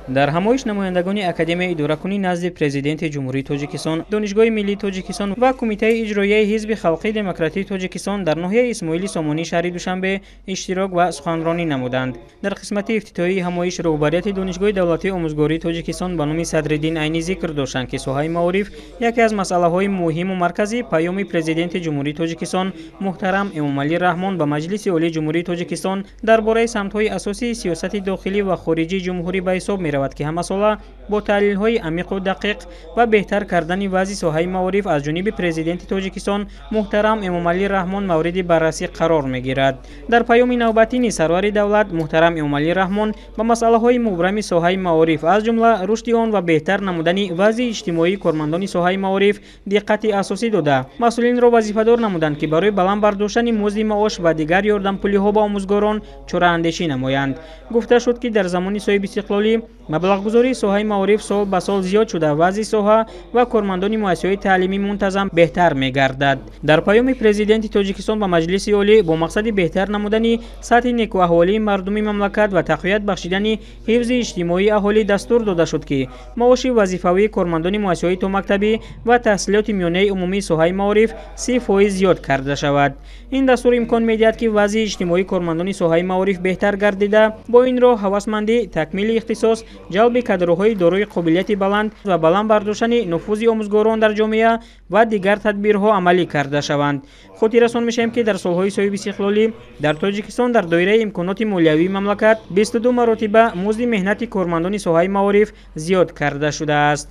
Дар ҳамоиш намояндагони Академияи идоракунӣ назди Президенти Ҷумҳурии Тоҷикистон, Донишгоҳи миллии Тоҷикистон ва Кумитаи иҷроияи Ҳизби халқии демократии Тоҷикистон дар ноҳияи Исмоили Сомонии шаҳри Душанбе иштирок ва суханронӣ намуданд. Дар қисмати ифтитоҳии ҳамоиш роҳбарияти Донишгоҳи давлатии омӯзгории Тоҷикистон ба номи Садриддин Айнӣ зикр доштанд, ки соҳаи маориф яке аз масъалаҳои муҳиму марказии Паёми Президенти Ҷумҳурии Тоҷикистон муҳтарам Эмомалӣ Раҳмон ба Маҷлиси Олии Ҷумҳурии Тоҷикистон дар бораи самтҳои асосии сиёсати дохилӣ ва хориҷии ҷумҳурӣ ба ҳисоб меравад, ки ҳамасола бо таҳлилҳои амиқу дақиқ ва беҳтар кардани вазъи соҳаи маориф аз ҷониби Президенти Тоҷикистон муҳтарам Эмомалӣ Раҳмон мавриди баррасӣ қарор мегирад. Дар паёми навбатӣ низ сарвари давлат муҳтарам Эмомалӣ Раҳмон ба масъалаҳои мубрами соҳаи маориф, аз ҷумла рушди он ва беҳтар намудани вазъи иҷтимоии кормандони соҳаи маориф диққати асосӣ дода, масъулинро вазифадор намуданд, ки барои баланд бардоштани музди маош ва дигар ёрдампулиҳо ба омӯзгорон чораандешӣ намоянд. Гуфта шуд, ки дар замони соҳибистиқлолӣ маблағгузории соҳаи маориф сол ба сол зиёд шуда, вазъи соҳа ва кормандони муассисаҳои таълимӣ мунтазам беҳтар мегардад. Дар паёми Президенти Тоҷикистон ба Маҷлиси Олӣ бо мақсади беҳтар намудани сатҳи некуаҳволии мардуми мамлакат ва тақвият бахшидани ҳифзи иҷтимоии аҳолӣ дастур дода шуд, ки маоши вазифавии кормандони муассисаҳои томактабӣ ва таҳсилоти миёнаи умумии соҳаи маориф 30% зиёд карда шавад. Ин дастур имкон медиҳад, ки вазъи иҷтимоии кормандони соҳаи маориф беҳтар гардида, бо ин роҳ ҳавасмандӣ, такмили ихтисос, ҷалби кадрҳои дорои қобилияти баланд ва баланд бардоштани нуфузи омӯзгорон дар ҷомеа ва дигар тадбирҳо амалӣ карда шаванд. Хотиррасон мешавем, ки дар солҳои соҳибистиқлолӣ дар Тоҷикистон дар доираи имконоти молиявии мамлакат 22 маротиба музди меҳнати кормандони соҳаи маориф зиёд карда шудааст.